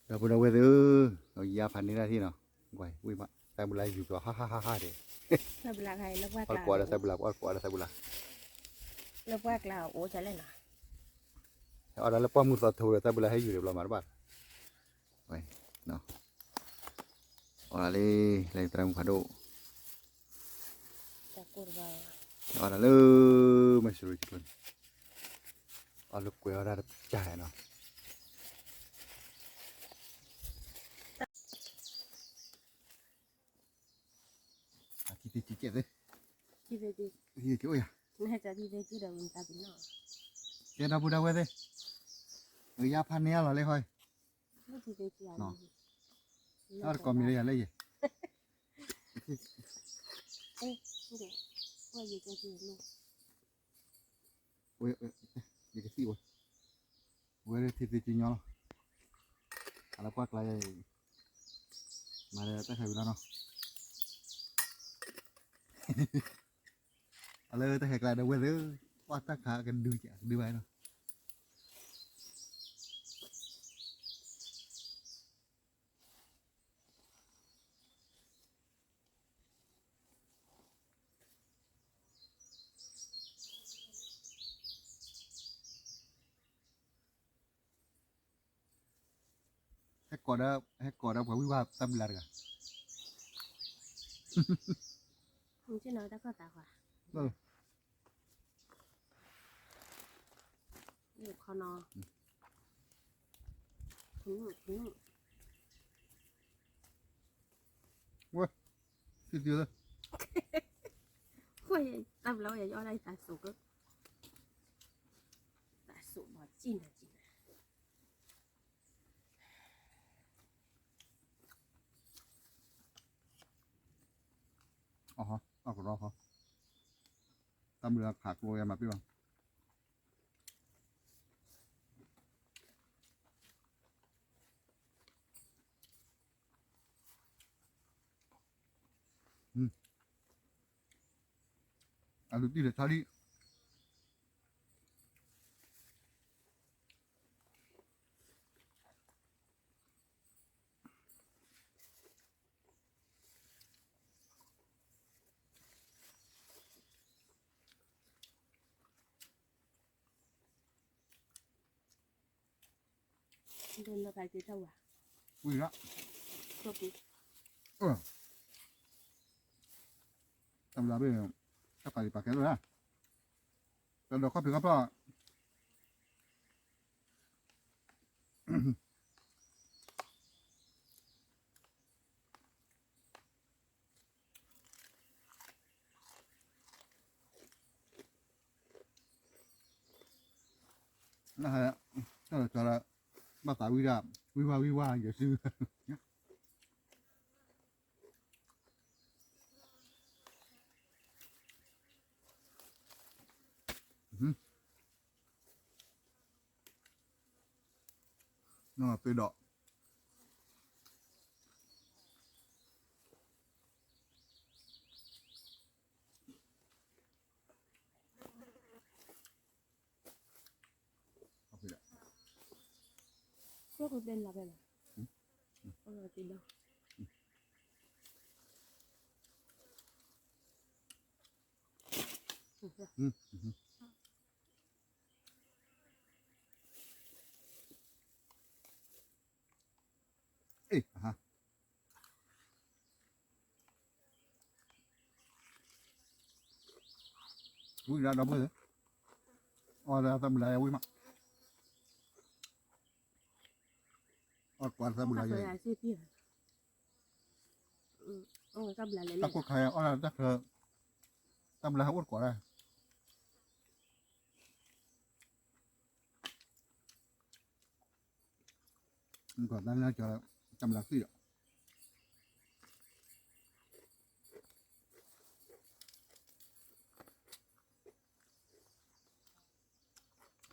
ဒီပုၢ်ဒီဝဲၢ်သ့ၣ်ဧၢ, ယါဖးန့ၢ်တၢ်ထံၣ်နီၤ, ဝဲ ဝဲ သးဘုလါယူၤကျီၤ ဟါဟါဟါဟါဒဲး, အီၣ်တကွၢ်ဒီးသးဘုလါ, အီၣ်တကွၢ်ဒီးသးဘုလါ, လၢပှၢ်ကျါအိၣ်လဲၣ်နီၤ, အီၣ်ဒၣ်လၢပှၢ်မုၢ်သီထိဒီးသးဘုလါဟဲယူၤဒဲးဘျီမးတဘၣ်, အီၣ်ဒၣ်လၢ လၢသရၣ်မုၣ်ဖးဒိၣ်, အီၣ်ဒၣ်လၢ မၤစၢၤ အီၣ်လၢကွဲးအီၣ်ဒၣ်တပျၢ်နီၤ. ထံသ့က့ၣ်သ့, ထံသ့က့ၣ်အိၣ်ယၤ, ကဲဒီပုၢ်ဒီဝဲၢ်သ့ၣ်, ယါဖးန့ၢ်အလီၤလၢဟီ, တၢ်တကိးမံၤလၢယၤလၢယဲ, ယကသံၣ်ဝဲ, ဝဲထံသ့က့ၣ်ညီလီၤ, အလၢပှၢ်ကျါယၤအံၤ, မၤလၢတၢ်ခးဝံၤလီၤနီၤ, အလၢတၢ်ဟဲကျါဒီးဝဲသ့ၣ်, ပှၢ်တၢ်ခးကဒုကဒုဘၣ်နီၤ. ဟဲကိးဒီး ဟဲကိးဒီးပှၤဝံၣ်ဝါသးဘုလါတဂၤ, တၢ်ခီၣ်သးခွါ, ခီနီၤ, ဝဲ, သံသံလၢ, တၢ်ဘျီယအီၣ်ဒၣ်ယသးစူၤက, သးစူၤဘီကံၣ်နၤကံၣ်နၤ. အီၣ်ကရီခီ, တၢ်ဘျုးအခးကျိယမၤပ့ၢ်ဘၣ်. အလူတံၢ်ဒီးဆါလံ. ဝံၤလီၤ, တၢ်ဘျုးဘ့ၣ်, တၢ်ပာ်လံၤပာ်ကဲလိာ်သး, တၢ်ဒိးခီၣ်ဖံးခီၣ်ဖျီၣ် နဟဲ, တၢ်လီၤကီလၢ, ဘၣ်သးဝံၣ်ဒၣ်, ဝံၣ်ဝါဝံၣ်ဝါယဲၢ်စု, နီၢ်သ့ဒီး ဝံၤဒီးဒီပုၢ်ဝဲၢ်, အီၣ်ဒီးသးဘုလါယဝံၣ်မး, အီၣ်ကွၢ်သးဘုလါယ, တၢ်ခိၣ်ခါအီၣ်ဒီးတၢ်ချၢ, သးဘုလါဟဲအိၣ်တကွၢ်ဒၣ် ကီၢ်တၢ်လၢကီၢ်, တၢ်ဘျုးသံဒီး, သ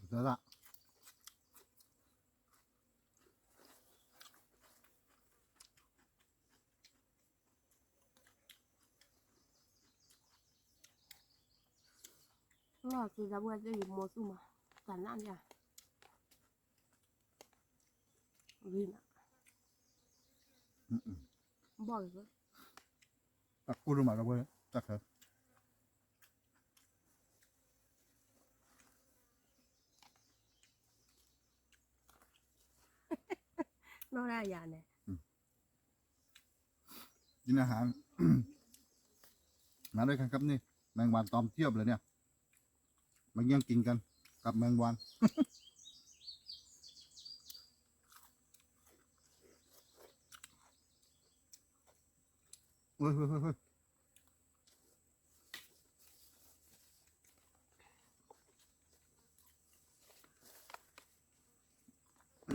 ရၣ် လီၤစူၤသးဘိသ့ၣ်ယမိၢ်သူၣ်မး, တၢ်နးယၤ, ဂ့ၤနၤ, ဘီၣ်က့ၤ, တၢ်ကိၢ်ဒိၣ်မးဒီပုၢ်ဝဲၢ်, တၢ်ချၢ, နီၢ်ဒၣ်ယၤန့ၣ်, อืม กินอาหาร มาด้วยกันครับนี่ แมงวันตอมเพียบเลยเนี่ย มาแย่งกินกันกับแมงวัน เฮ้ย เฮ้ย เฮ้ย เฮ้ย อ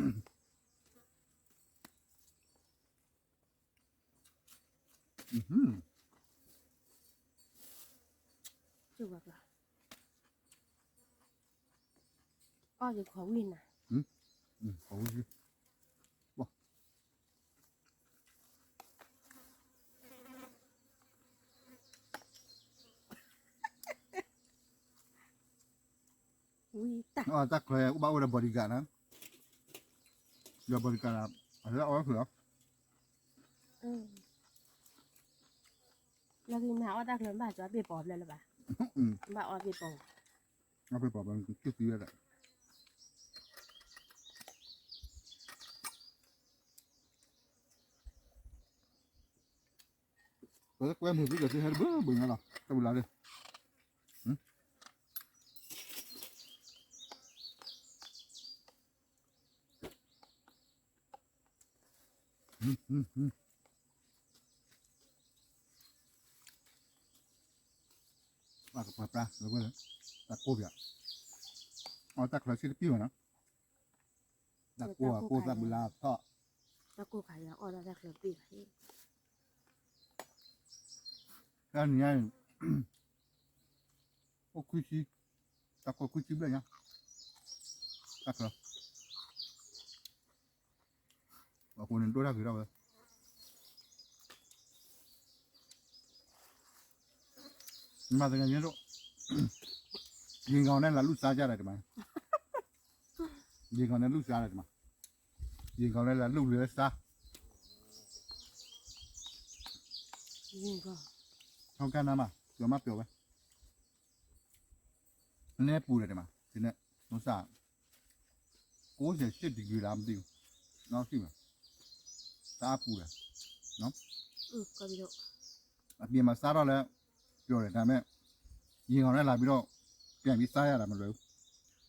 ืม အီၣ်က့ၤခီဝံၣ်နၤ, อืม อืม ขอวิธี ว้า ဝံၣ်တၢ် အီၣ်တၢ်ချၢ အိၣ်ဘၣ်အိၣ်ဒီး bodyguard နီၤ, ဒီး bodyguard အလၢအီၣ်ဖျၢၣ်လီၤ, လၢကမၤအီၣ်တၢ်ချၢ ဘၣ်ကၠီဘ့ၣ်ပီၤဖျၢၣ်လၢၤဘၣ်, ဘၣ်အီၣ်ဘ့ၣ်ပီၤ, အီၣ်ဘ့ၣ်ပီၤ ဘၣ်ကသံဝဲဒၣ် ပကွဲမုာ်သုကသ့ဟဲတဘျီဘျီညါလီၤ တၢ်ဘူလါလၢ ပှၤကပှၤပျါ တၢ်ကိၢ်ပၠး အီၣ်တၢ်ချၢဆံတပံၢ်ဘၣ်နီၤ တၢ်ကိၢ်အကိၢ်တၢ်ဘူလါထီၣ် တၢ်ကိၢ်ခါယၤအီၣ်ဒၣ် တၢ်ချၢပံၢ်ဘၣ်, တၢ်နံၤညါန့ၣ် အိၣ်ခွံဆံ, တၢ်ကိၢ်ခွံဆံဘျဲၣ်ညါ, တၢ်ချၢ, အဃိန့ၣ်ဒိၣ်တၢ်ဂ့ၤထီၣ်ဝဲ မၤသ့ၣ်ညါန့ၣ်ဒိၣ်, ယံၤဂီၤန့ၣ်လၢလူၢ်စါယၤဒီးတမၤ, ယံၤဂီၤန့ၣ်လူၢ်စါဒီးတမၤ, ယံၤဂီၤန့ၣ်လၢလူၢ်လၢစါ, ယံၤဂီၤ, ဟောင်းကနါမး, ပျော်မးပျော်ဝဲ နဲပူၤဒီးတမၤ, ဒ်န့ၣ်, မစၢ်, ကိုးဆယ်ရှစ် degree လား မသိဘူး, နောက်ရှိမယ်, တအားပူတယ်, နော်, အပြင်မှာစားတော့လည်း ပျော်တယ်, ဒါပေမဲ့ ရေခေါင်နဲ့လာပြီးတော့ ပြန်ပြီးစားရတာမလွယ်ဘူ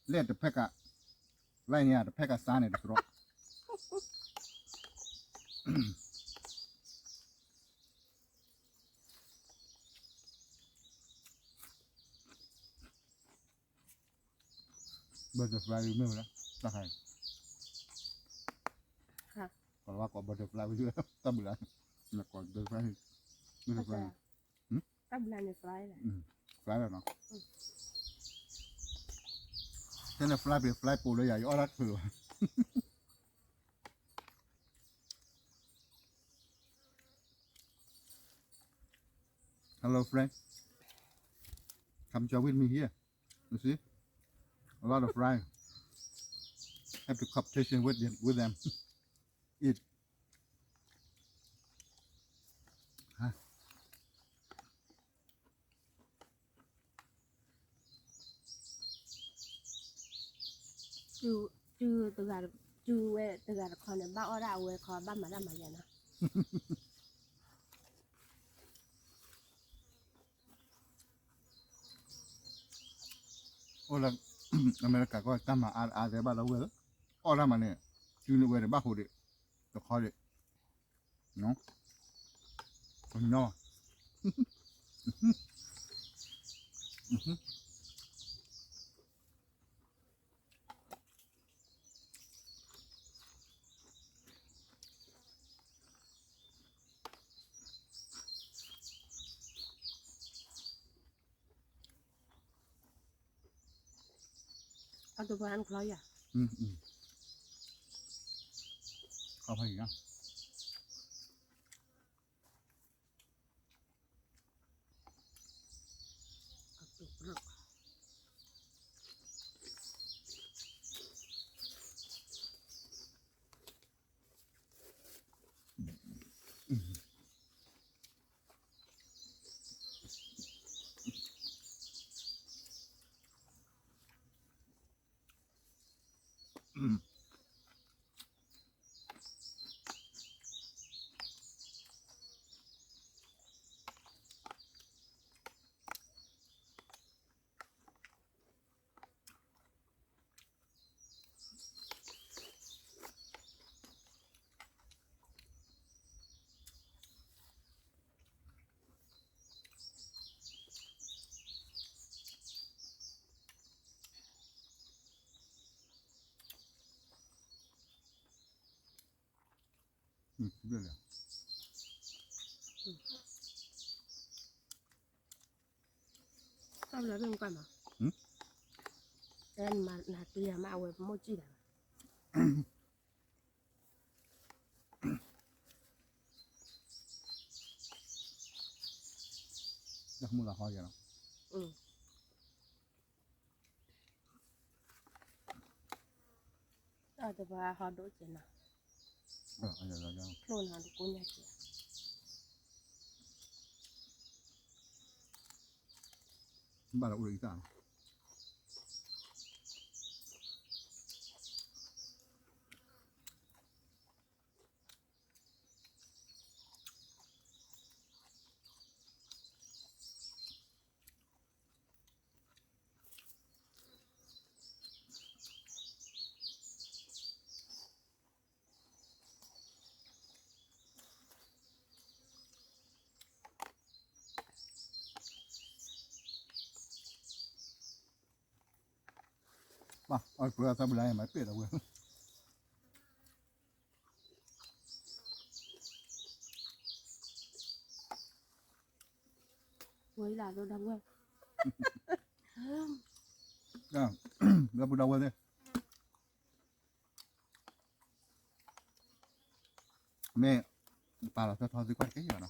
း, လက်တစ်ဖက်က လိုက်နေတာ တစ်ဖက်က စားနေတယ်ဆိုတော့ Butterfly မ့ၢ်ဝဲဒၣ်, တၢ်ခါအံၤ, ကီးလီၤဘၣ်ကိး butterfly ဝဲ, တၢ်ဘျုး, နကိး butterfly, butterfly, တၢ်ဘျုးန့ၣ် fly လဲၣ်, fly လီၤနီၤ, တဲန့ၣ် fly ပ့ၤ fly ပိာ်လၢယၤ ယအီၣ်တၢ်ချုးလီၤ. Hello, friend. Come join with me here. You see? A lot of fry. Have to competition with them, with them. Eat. Huh? စုတဂၤ, စုဝဲတဂၤတခီန့ၣ် ဘၣ်အီၣ်ဒၣ်အဝဲခီ ဘၣ်မၤတၢ်မၤယဲနီၤ. အိၣ်လၢ အမဲရကၤကီၢ် တၢ်မၤအါအါသဲဘၣ်လၢဝဲလၢ အီၣ်တၢ်မၤန့ၣ် စုန့ၢ်ဝဲတဘၣ်ဃိဒံး တခီဒံး နီၤ, ကညီ အတပှၤနချီယၤ, ခီဖးယံၤနီၤ. တဘျဲၣ်လံ. တၢ်ဘျီမ့ၢ်ကွၢ်မး, နၤတူၢ်ယၤမး အဝဲပမိၢ်စံၣ်တၢ်ဘၣ်. တၢ်မူလၢဟီယဲလီၤ. တၢ်တပှၤဟီဒိၣ်ကဲနီၤ, ဖျိနၤဒိၣ်ကိးညါကဲ, ဘၣ်လၢအိၣ်လၢအံသၣ်လီၤ. ဘၣ်အီၣ်ပှဲၤအသးပူၤလၢမၤပ့ၣ်ဒီးဝဲ, ဝဲလၢဒိၣ်ဒၣ်ဝဲ, ဒီပုၢ်ဒီဝဲၢ်သ့ၣ် မ့ၢ်ပာ်လီၤသၢထီသ့ကွၢ်တက့ၢ်နီၤ,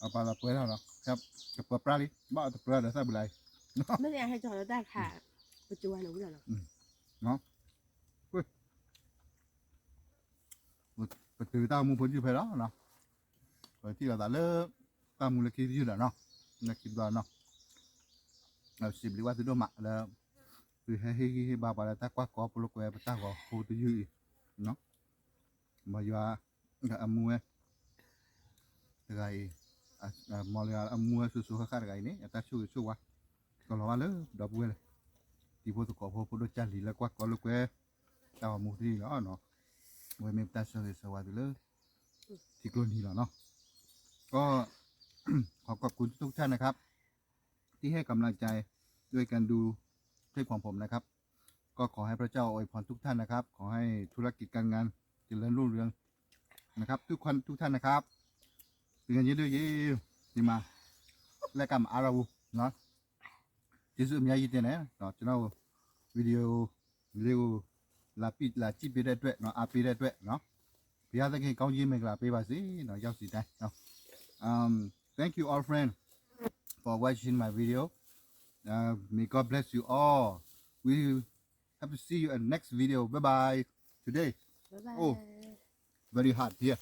အပာ်လီၤပှဲၤထီၣ်နီၤ, ကပှဲၤပြၢ်လံ ဘၣ်အီၣ်တပှဲၤဒီးသၣ်ပူၤလၢအံၤ, မ့ၢ်န့ၣ်အဟဲကၠီၤလၢတၢ်ခး, ပကဝဲန့ၣ်ဝံၤလီၤနီၤ, ပတုၤတၢ်မူဖိယုၢ်ဖဲလီၤနီၤ, ပထံၣ်လိာ်သးလၢ တၢ်မူလၢခံယုၢ်ဒီးနီၤ, လၢခံဘျီနီၤ, စံးဘျုးဘၣ်သုဒိၣ်မးလၢ သုဟဲဟ့ၣ်ဂံၢ်ဟ့ၣ်ဘါပှၤလၢတၢ်ကွၢ်ကီပလိာ်ကွဲပတၢ်ဂီၤဖိတယုၢ်အံၤ, မ်ယွၤအမူဝဲ တဂၤအံၤ, မ်လၢအမူဝဲစိၤစိၤဃၣ်ဃၣ်တဂၤအံၤန့ၣ် အတၢ်ဆိၣ်ဂ့ၤဆိၣ်ဝါ ကလီၤဘၣ်လၢဒီပုၢ်ဝဲၢ်လၢ တံၤဖိသကိးဖိ ဖိဒိၣ်ကၢ်လံၤလၢကွၢ်ကီလိာ်ကွဲ တၢ်ဂီၤမူတယုၢ်လီၤနီၤ, အဝဲမ့ၢ်ပတၢ်ဆိၣ်ဂ့ၤဆိၣ်ဝါသုလၢ ထံကျိနံၤလီၤနီၤ, ก็ ขอขอบคุณทุกท่านนะครับ ที่ให้กำลังใจด้วยการดูคลิปของผมนะครับ ก็ขอให้พระเจ้าอวยพรทุกท่านนะครับ ขอให้ธุรกิจการงานเจริญรุ่งเรืองนะครับ ทุกคนทุกท่านนะครับ ဒီမၤ လၢကမၤအါထီၣ်ပူၤနီၤ, ကျေးဇူးအများကြီးတင်တယ်နော် ကျွန်တော် ဗီဒီယိုလေးကို လာကြည့်ပေးတဲ့အတွက်နော် အားပေးတဲ့အတွက်နော် ဘုရားသခင်ကောင်းကြီးမင်္ဂလာပေးပါစေနော် ရောက်စီတိုင်းနော် Um, thank you all friends for watching my video. Uh, may God bless you all. We have to see you in next video. Bye bye. Today. Bye bye. Oh, very hot here.